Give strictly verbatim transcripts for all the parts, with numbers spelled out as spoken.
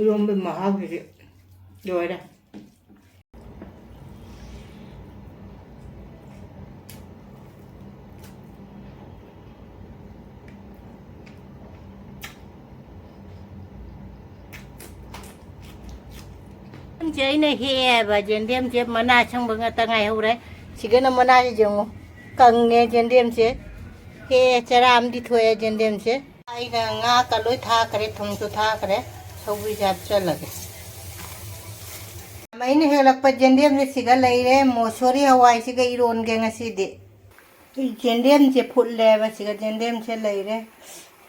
ꯏꯔꯣꯝꯕ ꯃꯍꯥꯎꯁꯤꯗꯤ ꯂꯣꯏꯔꯦ꯫ ꯌꯦꯟꯗꯦꯝꯁꯦ ꯑꯩꯅ ꯍꯦꯛꯑꯦꯕ, ꯌꯦꯟꯗꯦꯝꯁꯦ ꯃꯅꯥ ꯑꯁꯪꯕ ꯉꯥꯛꯇ ꯉꯥꯏꯍꯧꯔꯦ꯫ ꯁꯤꯒꯅ ꯃꯅꯥꯁꯤ ꯌꯦꯡꯉꯨ, ꯀꯪꯉꯦ ꯌꯦꯟꯗꯦꯝꯁꯦ꯫ ꯍꯦꯛꯑꯦ, ꯆꯔꯥ ꯑꯃꯗꯤ ꯊꯣꯛꯑꯦ ꯌꯦꯟꯗꯦꯝꯁꯦ꯫ ꯑꯩꯅ ꯉꯥ ꯀ ꯂꯣꯏ ꯊꯥꯈ꯭ꯔꯦ, ꯊꯨꯝꯁꯨ ꯊꯥꯈ꯭ꯔꯦ꯫ ꯁꯧꯒ꯭ꯔꯤꯁꯦ ꯍꯥꯞꯆꯜꯂꯒꯦ꯫ ꯑꯩꯅ ꯍꯦꯛꯂꯛꯄ ꯌꯦꯟꯗꯦꯝꯁꯦ ꯁꯤꯒ ꯂꯩꯔꯦ꯫ ꯃꯣꯁꯣꯔꯤ ꯍꯋꯥꯏꯁꯤꯒ ꯏꯔꯣꯟꯒꯦ ꯉꯁꯤꯗꯤ꯫ ꯑꯩ ꯌꯦꯟꯗꯦꯝꯁꯦ ꯐꯨꯠꯂꯦꯕ ꯁꯤꯒ, ꯌꯦꯟꯗꯦꯝꯁꯦ ꯂꯩꯔꯦ꯫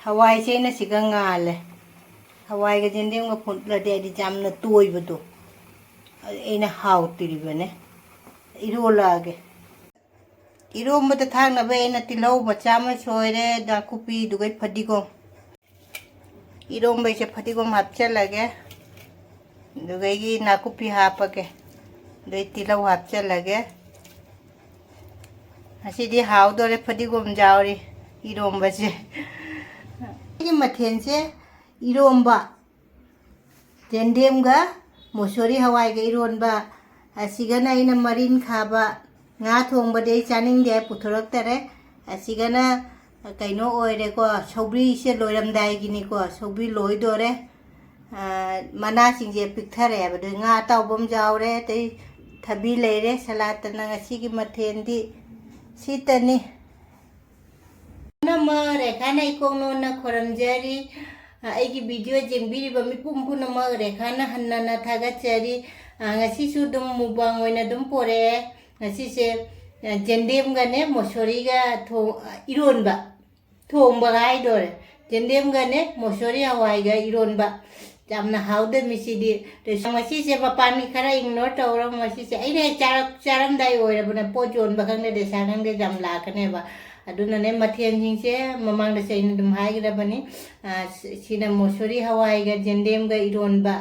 ꯍꯋꯥꯏꯁꯦ ꯑꯩꯅ ꯁꯤꯒ ꯉꯥꯜꯂꯦ꯫ ꯍꯋꯥꯏꯒ ꯌꯦꯟꯗꯦꯝꯒ ꯐꯨꯠꯂꯗꯤ ꯑꯩꯗꯤ ꯌꯥꯝꯅ ꯇꯣꯏꯕꯗꯣ, ꯑꯩꯅ ꯍꯥꯎꯇ꯭ꯔꯤꯕꯅꯦ꯫ ꯏꯔꯣꯜꯂꯛꯑꯒꯦ꯫ ꯏꯔꯣꯝꯕꯗ ꯊꯥꯛꯅꯕ ꯑꯩꯅ ꯇꯤꯜꯍꯧ ꯃꯆꯥ ꯑꯃ ꯁꯣꯏꯔꯦ, ꯅꯥꯀꯨꯞꯄꯤꯗꯨꯒ ꯐꯗꯤꯒꯣꯝ꯫ ꯏꯔꯣꯝꯕꯩꯁꯦ ꯐꯗꯤꯒꯣꯝ ꯍꯥꯞꯆꯜꯂꯒꯦ, ꯑꯗꯨꯗꯒꯤ ꯅꯥꯀꯨꯞꯄꯤ ꯍꯥꯞꯄꯒꯦ, ꯑꯗꯩ ꯇꯤꯜꯍꯧ ꯍꯥꯞꯆꯜꯂꯒꯦ꯫ ꯉꯁꯤꯗꯤ ꯍꯥꯎꯗꯣꯔꯦ, ꯐꯗꯤꯒꯣꯝ ꯌꯥꯎꯔꯤ ꯏꯔꯣꯝꯕꯁꯦ꯫ ꯑꯩꯒꯤ ꯃꯊꯦꯜꯁꯦ ꯏꯔꯣꯝꯕ, ꯌꯦꯟꯗꯦꯝꯒ ꯃꯣꯁꯣꯔꯤ ꯍꯋꯥꯏꯒ ꯏꯔꯣꯟꯕ꯫ ꯑꯁꯤꯒꯅ ꯑꯩꯅ ꯃꯔꯤꯟ ꯈꯥꯕ꯫ ꯉꯥ ꯊꯣꯡꯕꯗꯤ ꯑꯩ ꯆꯥꯅꯤꯡꯗꯦ, ꯄꯨꯊꯣꯔꯛꯇꯔꯦ꯫ ꯑꯁꯤꯒꯅ ꯀꯩꯅꯣ ꯑꯣꯏꯔꯦꯀꯣ, ꯁꯧꯒ꯭ꯔꯤꯁꯦ ꯂꯣꯏꯔꯝꯗꯥꯏꯒꯤꯅꯤꯀꯣ, ꯁꯧꯒ꯭ꯔꯤ ꯂꯣꯏꯗꯣꯔꯦ꯫ ꯑꯥ, ꯃꯅꯥꯁꯤꯡꯁꯦ ꯄꯤꯛꯊꯔꯛꯑꯦꯕ꯫ ꯑꯗꯩ ꯉꯥ ꯑꯇꯥꯎꯕ ꯑꯃ ꯌꯥꯎꯔꯦ, ꯑꯗꯩ ꯊꯕꯤ ꯂꯩꯔꯦ꯫ ꯁꯂꯥꯠꯇꯅ ꯉꯁꯤꯒꯤ ꯃꯊꯦꯜꯗꯤ ꯁꯤꯇꯅꯤ꯫ ꯄꯨꯝꯅꯃꯛ ꯔꯦꯈꯥꯅ ꯏꯀꯣꯛ ꯅꯣꯟꯅ ꯈꯣꯏꯔꯝꯖꯔꯤ꯫ ꯑꯩꯒꯤ video ꯌꯦꯡꯕꯤꯔꯤꯕ ꯃꯤꯄꯨꯝ ꯄꯨꯝꯅꯃꯛ ꯔꯦꯈꯥꯅ ꯍꯟꯅꯅ ꯊꯥꯒꯠꯆꯔꯤ꯫ ꯉꯁꯤꯁꯨ ꯑꯗꯨꯝ mukbang ꯑꯣꯏꯅ ꯑꯗꯨꯝ ꯄꯣꯔꯛꯑꯦ꯫ ꯉꯁꯤꯁꯦ ꯌꯦꯟꯗꯦꯝꯒꯅꯦ ꯃꯣꯁꯣꯔꯤꯒ ꯊꯣꯡ-, ꯏꯔꯣꯟꯕ꯫ ꯊꯣꯡꯕ ꯍꯥꯏꯗꯣꯔꯦ꯫ ꯌꯦꯟꯗꯦꯝꯒꯅꯦ ꯃꯣꯁꯣꯔꯤ ꯍꯋꯥꯏꯒ ꯏꯔꯣꯟꯕ꯫ ꯌꯥꯝꯅ ꯍꯥꯎꯗꯣꯏꯃꯤ ꯁꯤꯗꯤ꯫ ꯑꯗꯣ ꯉꯁꯤꯁꯦ ꯃꯄꯥꯟꯒꯤ ꯈꯔ ignore ꯇꯧꯔꯣ꯫ ꯉꯁꯤꯁꯦ ꯑꯩꯅ ꯍꯦꯛ ꯆꯥꯔꯛ-, ꯆꯥꯔꯝꯗꯥꯏ ꯑꯣꯏꯔꯕꯅꯦ, ꯄꯣꯠ ꯌꯣꯟꯕ ꯈꯪꯗꯦ, ꯗꯦꯁꯥ ꯈꯪꯗꯦ, ꯌꯥꯝ ꯂꯥꯛꯀꯅꯦꯕ꯫ ꯑꯗꯨꯅꯅꯦ ꯃꯊꯦꯜꯁꯤꯡꯁꯦ ꯃꯃꯥꯡꯗꯁꯨ ꯑꯩꯅ ꯑꯗꯨꯝ ꯍꯥꯏꯈ꯭ꯔꯕꯅꯤ꯫ ꯑ, ꯁꯤ-, ꯁꯤꯅ ꯃꯣꯁꯣꯔꯤ ꯍꯋꯥꯏꯒ ꯌꯦꯟꯗꯦꯝꯒ ꯏꯔꯣꯟꯕ꯫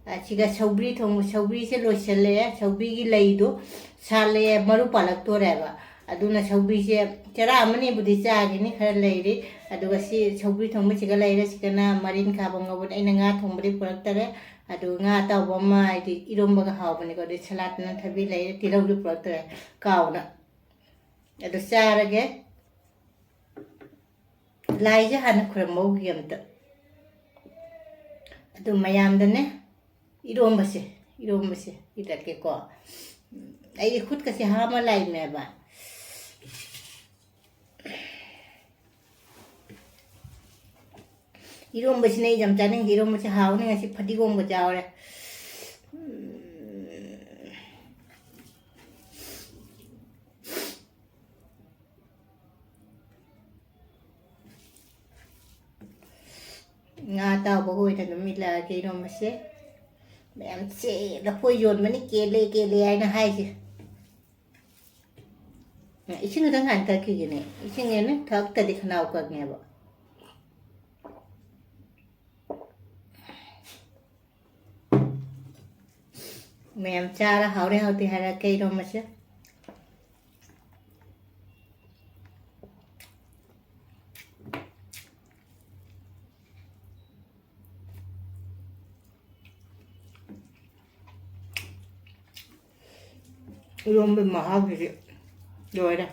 ꯑ, ꯁꯤꯒ ꯁꯧꯒ꯭ꯔꯤ ꯊꯣꯡꯕ, ꯁꯧꯒ꯭ꯔꯤꯁꯦ ꯂꯣꯏꯁꯤꯜꯂꯛꯑꯦ꯫ ꯁꯧꯒ꯭ꯔꯤꯒꯤ ꯂꯩꯗꯣ ꯁꯥꯠꯂꯛꯑꯦ, ꯃꯔꯨ ꯄꯥꯜꯂꯛꯇꯣꯔꯦꯕ꯫ ꯑꯗꯨꯅ ꯁꯧꯒ꯭ꯔꯤꯁꯦ ꯆꯔꯥ ꯑꯃꯅꯤꯕꯨꯗꯤ ꯆꯥꯒꯤꯅꯤ, ꯈꯔ ꯂꯩꯔꯤ꯫ ꯑꯗꯨꯒ ꯁꯤ ꯁꯧꯒ꯭ꯔꯤ ꯊꯣꯡꯕꯁꯤꯒ ꯂꯩꯔꯦ, ꯁꯤꯒꯅ ꯃꯔꯤꯟ ꯈꯥꯕ ꯉꯧꯕꯅꯤ꯫ ꯑꯩꯅ ꯉꯥ ꯊꯣꯡꯕꯗꯤ ꯄꯨꯔꯛꯇꯔꯦ꯫ ꯑꯗꯨꯒ ꯉꯥ ꯑꯇꯥꯎꯕ ꯑꯃ, ꯍꯥꯏꯗꯤ ꯏꯔꯣꯝꯕꯒ ꯍꯥꯎꯕꯅꯤꯀꯣ꯫ ꯑꯗꯩ ꯁꯂꯥꯠꯇꯅ ꯊꯕꯤ ꯂꯩꯔꯦ, ꯇꯤꯜꯍꯧꯗꯤ ꯄꯨꯔꯛꯇꯔꯦ, ꯀꯥꯎꯅ꯫ ꯑꯗꯨ ꯆꯥꯔꯒꯦ꯫ ꯂꯥꯏꯁꯦ ꯍꯥꯟꯅ ꯈꯨꯔꯨꯝꯍꯧꯈꯤꯒꯦ ꯑꯝꯇ꯫ ꯑꯗꯨ ꯃꯌꯥꯝꯗꯅꯦ, ꯏꯔꯣꯝꯕꯁꯦ, ꯏꯔꯣꯝꯕꯁꯦ ꯏꯔꯛꯀꯦꯀꯣ꯫ ꯑꯩꯒꯤ ꯈꯨꯠꯀꯁꯦ ꯍꯥꯝꯃ ꯂꯥꯛꯏꯅꯦꯕ꯫ ꯏꯔꯣꯝꯕꯁꯤꯅ ꯑꯩ ꯌꯥꯝ ꯆꯥꯅꯤꯡꯉꯤ꯫ ꯏꯔꯣꯝꯕꯁꯦ ꯍꯥꯎꯅꯤ꯫ ꯉꯁꯤ ꯐꯗꯤꯒꯣꯝꯒ ꯌꯥꯎꯔꯦ꯫ ꯎꯝ꯫ ꯉꯥ ꯑꯇꯥꯎꯕ ꯑꯣꯏꯅ ꯑꯗꯨꯝ ꯏꯜꯂꯛꯑꯒꯦ ꯏꯔꯣꯝꯕꯁꯦ꯫ ꯃꯌꯥꯝꯁꯦ ꯂꯐꯣꯏ ꯌꯣꯟꯕꯅꯤ ꯀꯦꯜꯂꯦ ꯀꯦꯜꯂꯦ ꯍꯥꯏꯅ ꯍꯥꯏꯁꯦ꯫ ꯏꯁꯤꯡ ꯈꯤꯇꯪ ꯍꯥꯟꯅ ꯊꯛꯈꯤꯒꯦꯅꯦ꯫ ꯏꯁꯤꯡ ꯑꯩꯅ ꯊꯛꯇꯗꯤ ꯈꯅꯥꯎ ꯀꯪꯉꯦꯕ꯫ ꯃꯌꯥꯝ ꯆꯥꯔ ꯍꯥꯎꯔꯦ ꯍꯥꯎꯇꯦ ꯍꯥꯏꯔꯛꯀꯦ ꯏꯔꯣꯝꯕꯁꯦ꯫ ꯏꯔꯣꯝꯕ ꯃꯍꯥꯎꯁꯤꯗꯤ ꯂꯣꯏꯔꯦ꯫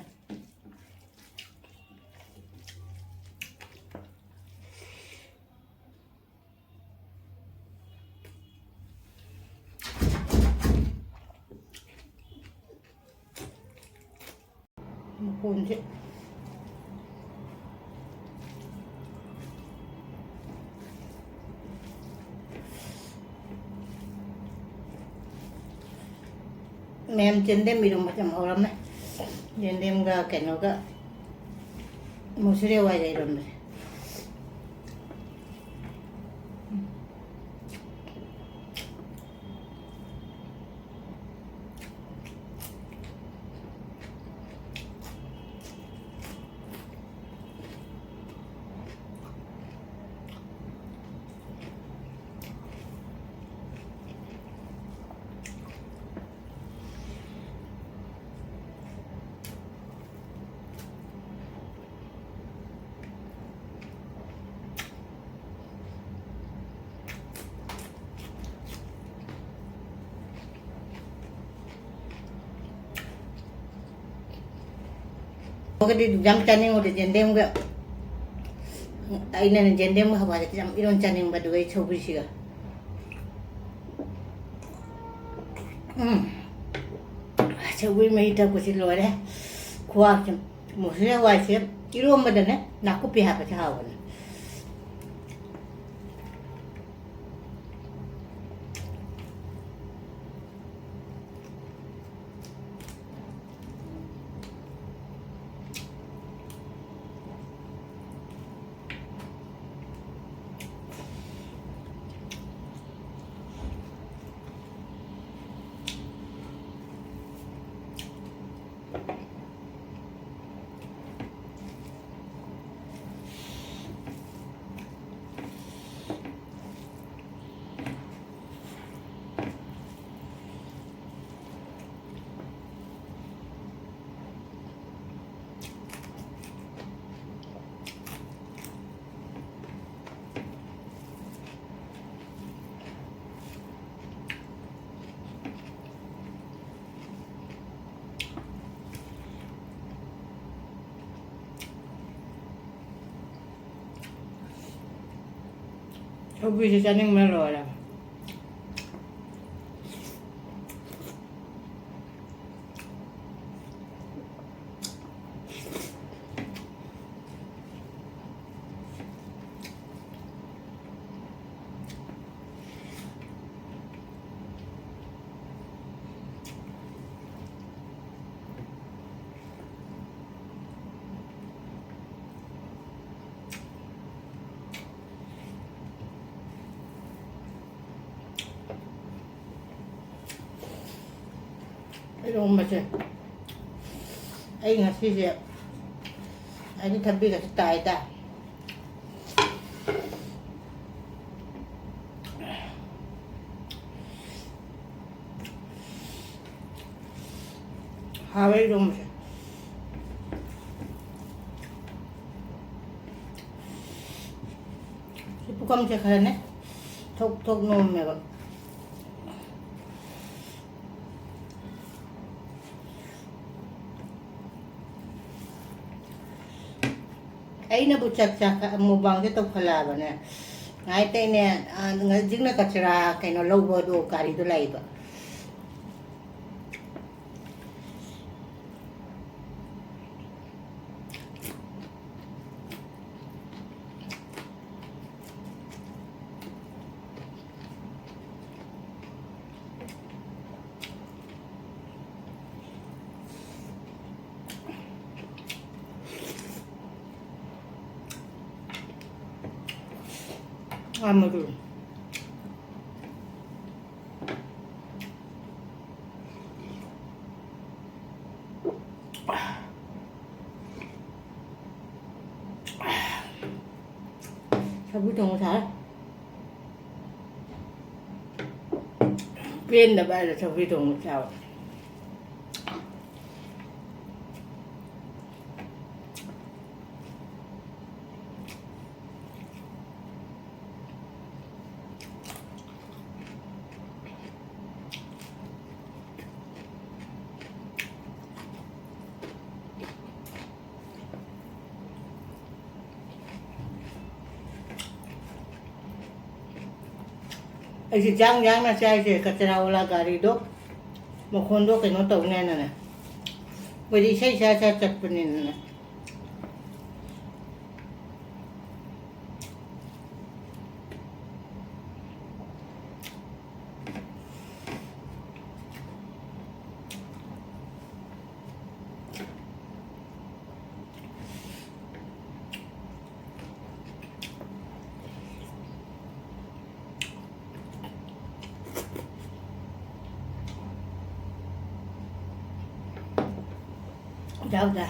ꯃꯈꯣꯟꯁꯦ꯫ ꯃꯌꯥꯝ ꯆꯦꯟꯗꯦꯝ ꯏꯔꯣꯝꯕꯁꯦ ꯌꯥꯝ ꯍꯧꯔꯝꯃꯦ꯫ ꯌꯦꯟꯗꯦꯝꯒ ꯀꯩꯅꯣꯒ ꯃꯨꯁꯨꯔꯤ ꯍꯋꯥꯏꯒ ꯏꯔꯣꯝꯕꯁꯦ꯫ ꯍꯧꯒꯗꯤ ꯌꯥꯝ ꯆꯥꯅꯤꯡꯉꯨꯗꯦ ꯌꯦꯟꯗꯦꯝꯒ꯫ ꯑꯩꯅꯅꯦ ꯌꯦꯟꯗꯦꯝꯒ ꯍꯋꯥꯏꯒꯁꯦ ꯌꯥꯝ ꯏꯔꯣꯟ ꯆꯥꯅꯤꯡꯕ, ꯑꯗꯨꯒ ꯑꯩ ꯁꯧꯒ꯭ꯔꯤꯁꯤꯒ꯫ ꯎꯝ꯫ ꯁꯧꯒ꯭ꯔꯤ ꯃꯍꯤ ꯊꯛꯄꯁꯤ ꯂꯣꯏꯔꯦ꯫ ꯈꯨꯍꯥꯎꯁꯤ꯫ ꯃꯨꯁꯨꯔꯤ ꯍꯋꯥꯏꯁꯦ ꯏꯔꯣꯝꯕꯗꯅꯦ ꯅꯥꯀꯨꯞꯄꯤ ꯍꯥꯞꯄꯁꯦ ꯍꯥꯎꯕꯅꯦ꯫ ꯁꯧꯒ꯭ꯔꯤꯁꯦ ꯆꯥꯅꯤꯡꯕꯅ ꯂꯣꯏꯔꯦ꯫ ꯏꯔꯣꯝꯕꯁꯦ ꯑꯩ ꯉꯁꯤꯁꯦ, ꯑꯩꯗꯤ ꯊꯕꯤꯒꯁꯦ ꯇꯥꯏꯗ꯫ ꯍꯥꯎꯋꯦ ꯏꯔꯣꯝꯕꯁꯦ꯫ ꯁꯤ ꯄꯨꯈꯝꯁꯦ ꯈꯔꯅꯦ ꯊꯣꯛ ꯊꯣꯛ ꯅꯣꯝꯃꯦꯕ꯫ ꯑꯩꯅꯕꯨ ꯆꯥꯛ ꯆꯥꯛ ꯃꯨꯛꯕꯥꯡꯁꯦ ꯇꯧꯈꯠꯂꯛꯑꯕꯅꯦ꯫ ꯉꯥꯏꯇꯩꯅꯦ꯫ ꯍꯧꯖꯤꯛꯅ ꯀꯆꯔꯥ ꯀꯩꯅꯣ ꯂꯧꯕꯗꯣ ꯒꯥꯔꯤꯗꯣ ꯂꯥꯛꯏꯕ꯫ ꯑꯥ, ꯃꯗꯨ꯫ ꯁꯧꯒ꯭ꯔꯤ ꯊꯣꯡꯕ ꯆꯥꯔꯦ꯫ ꯄꯦꯟꯗꯕ ꯍꯥꯏꯔ ꯁꯧꯒ꯭ꯔꯤ ꯊꯣꯡꯕ ꯆꯥꯕ꯫ ꯑꯩꯁꯦ ꯌꯥꯡ ꯌꯥꯡꯅ ꯆꯥꯏꯁꯦ, ꯀꯆꯔꯥ ꯋꯥꯂꯥ ꯒꯥꯔꯤꯗꯣ ꯃꯈꯣꯟꯗꯣ ꯀꯩꯅꯣ ꯇꯧꯅꯦꯅꯅꯦ꯫ ꯑꯩꯈꯣꯏꯗꯤ ꯏꯁꯩ ꯁꯛꯑ ꯁꯛꯑ ꯆꯠꯄꯅꯤꯅꯅꯦ꯫ ꯌꯥꯎꯗꯦ꯫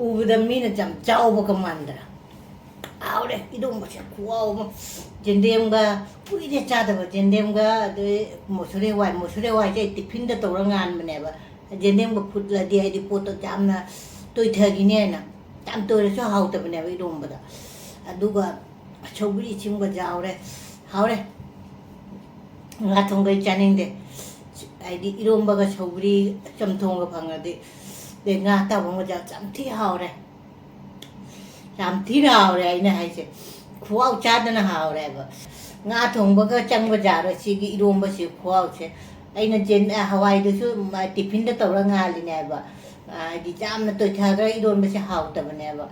ꯎꯕꯗ ꯃꯤꯅ ꯌꯥꯝ ꯆꯥꯎꯕꯒ ꯃꯥꯟꯗ꯭ꯔꯥ? ꯍꯥꯎꯔꯦ, ꯏꯔꯣꯝꯕꯁꯦ ꯈꯨꯍꯥꯎ ꯑꯃ꯫ ꯌꯦꯟꯗꯦꯝꯒ, ꯀꯨꯏꯔꯦ ꯆꯥꯗꯕ, ꯌꯦꯟꯗꯦꯝꯒ ꯑꯗꯩ ꯃꯨꯁꯨꯔꯤ ꯍꯋꯥꯏ, ꯃꯨꯁꯨꯔꯤ ꯍꯋꯥꯏꯁꯦ ꯑꯩ ꯇꯤꯐꯤꯟꯗ ꯇꯧꯔ ꯉꯥꯟꯕꯅꯦꯕ꯫ ꯌꯦꯟꯗꯦꯝꯒ ꯐꯨꯠꯂꯗꯤ ꯍꯥꯏꯗꯤ ꯄꯣꯠꯇꯣ ꯌꯥꯝꯅ ꯇꯣꯏꯊꯈꯤꯅꯤ ꯍꯥꯏꯅ꯫ ꯌꯥꯝ ꯇꯣꯏꯔꯁꯨ ꯍꯥꯎꯇꯕꯅꯦꯕ ꯏꯔꯣꯝꯕꯗ꯫ ꯑꯗꯨꯒ ꯁꯧꯒ꯭ꯔꯤ ꯁꯤꯃꯒ ꯌꯥꯎꯔꯦ꯫ ꯍꯥꯎꯔꯦ꯫ ꯉꯥ ꯊꯣꯡꯕ ꯑꯩ ꯆꯥꯅꯤꯡꯗꯦ꯫ ꯍꯥꯏꯗꯤ ꯏꯔꯣꯝꯕꯒ ꯁꯧꯒ꯭ꯔꯤ ꯆꯝꯊꯣꯡꯒ ꯐꯪꯉꯗꯤ, ꯑꯗꯩ ꯉꯥ ꯑꯇꯥꯎꯕ ꯑꯃꯒ ꯌꯥꯎ-, ꯌꯥꯝ ꯊꯤ ꯍꯥꯎꯔꯦ꯫ ꯌꯥꯝ ꯊꯤꯅ ꯍꯥꯎꯔꯦ ꯑꯩꯅ ꯍꯥꯏꯁꯦ꯫ ꯈꯨꯍꯥꯎ ꯆꯥꯗꯅ ꯍꯥꯎꯔꯦꯕ꯫ ꯉꯥ ꯊꯣꯡꯕꯒ ꯆꯪꯕ ꯌꯥꯔꯣꯏ ꯁꯤꯒꯤ ꯏꯔꯣꯝꯕꯁꯤ ꯈꯨꯍꯥꯎꯁꯦ꯫ ꯑꯩꯅ ꯆꯦꯟ-, ꯍꯋꯥꯏꯗꯨꯁꯨ ꯃ-, ꯇꯤꯐꯤꯟꯗ ꯇꯧꯔ ꯉꯥꯜꯂꯤꯅꯦꯕ꯫ ꯍꯥꯏꯗꯤ ꯌꯥꯝꯅ ꯇꯣꯏꯊꯈ꯭ꯔ ꯏꯔꯣꯟꯕꯁꯦ ꯍꯥꯎꯇꯕꯅꯦꯕ꯫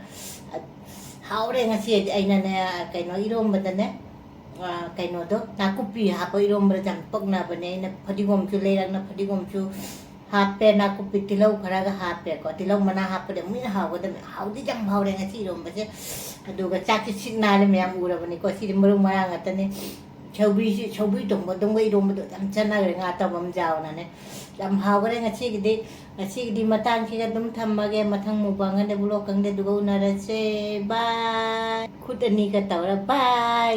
ꯍꯥꯎꯔꯦ ꯉꯁꯤꯗꯤ ꯑꯩꯅꯅꯦ, ꯀꯩꯅꯣ, ꯏꯔꯣꯝꯕꯗꯅꯦ, ꯑ, ꯀꯩꯅꯣꯗꯣ, ꯅꯥꯀꯨꯞꯄꯤ ꯍꯥꯞꯄ ꯏꯔꯣꯝꯕꯗ ꯌꯥꯝ ꯄꯛꯅꯕꯅꯦ꯫ ꯑꯩꯅ ꯐꯗꯤꯒꯣꯝꯁꯨ ꯂꯩꯔꯛꯅ ꯐꯗꯤꯒꯣꯝꯁꯨ ꯍꯥꯞꯄꯦ, ꯅꯥꯀꯨꯞꯄꯤ ꯇꯤꯜꯍꯧ ꯈꯔꯒ ꯍꯥꯞꯄꯦꯀꯣ꯫ ꯇꯤꯜꯍꯧ ꯃꯅꯥ ꯍꯥꯞꯄꯗꯤ ꯑꯃꯨꯛ ꯍꯦꯟꯅ ꯍꯥꯎꯒꯗꯕꯅꯦ꯫ ꯍꯥꯎꯗꯤ ꯌꯥꯝ ꯍꯥꯎꯔꯦ ꯉꯁꯤ ꯏꯔꯣꯝꯕꯁꯦ꯫ ꯑꯗꯨꯒ ꯆꯥꯛꯁꯤ ꯁꯤꯠ ꯅꯥꯜꯂꯦ ꯃꯌꯥꯝ ꯎꯔꯕꯅꯤꯀꯣ꯫ ꯁꯤꯗꯤ ꯃꯔꯨ ꯃꯔꯥꯡ ꯉꯥꯛꯇꯅꯦ꯫ ꯁꯧꯒ꯭ꯔꯤꯁꯤ, ꯁꯧꯒ꯭ꯔꯤ ꯊꯣꯡꯕ ꯑꯗꯨꯝꯒ ꯏꯔꯣꯝꯕꯗꯣ ꯌꯥꯝ ꯆꯥꯟꯅꯈ꯭ꯔꯦ, ꯉꯥ ꯑꯇꯥꯎꯕ ꯑꯃ ꯌꯥꯎꯅꯅꯦ꯫ ꯌꯥꯝ ꯍꯥꯎꯈ꯭ꯔꯦ ꯉꯁꯤꯒꯤꯗꯤ꯫ ꯉꯁꯤꯒꯤꯗꯤ ꯃꯇꯥꯡꯁꯤꯗ ꯑꯗꯨꯝ ꯊꯝꯃꯒꯦ꯫ ꯃꯊꯪ ꯃꯨꯛꯕꯥꯡ ꯈꯪꯗꯦ, ꯕ꯭ꯂꯣꯛ ꯈꯪꯗꯦ, ꯑꯗꯨꯒ ꯎꯅꯔꯁꯦ꯫ ꯕꯥꯏ꯫ ꯈꯨꯠ ꯑꯅꯤꯒ ꯇꯧꯔ ꯕꯥꯏ꯫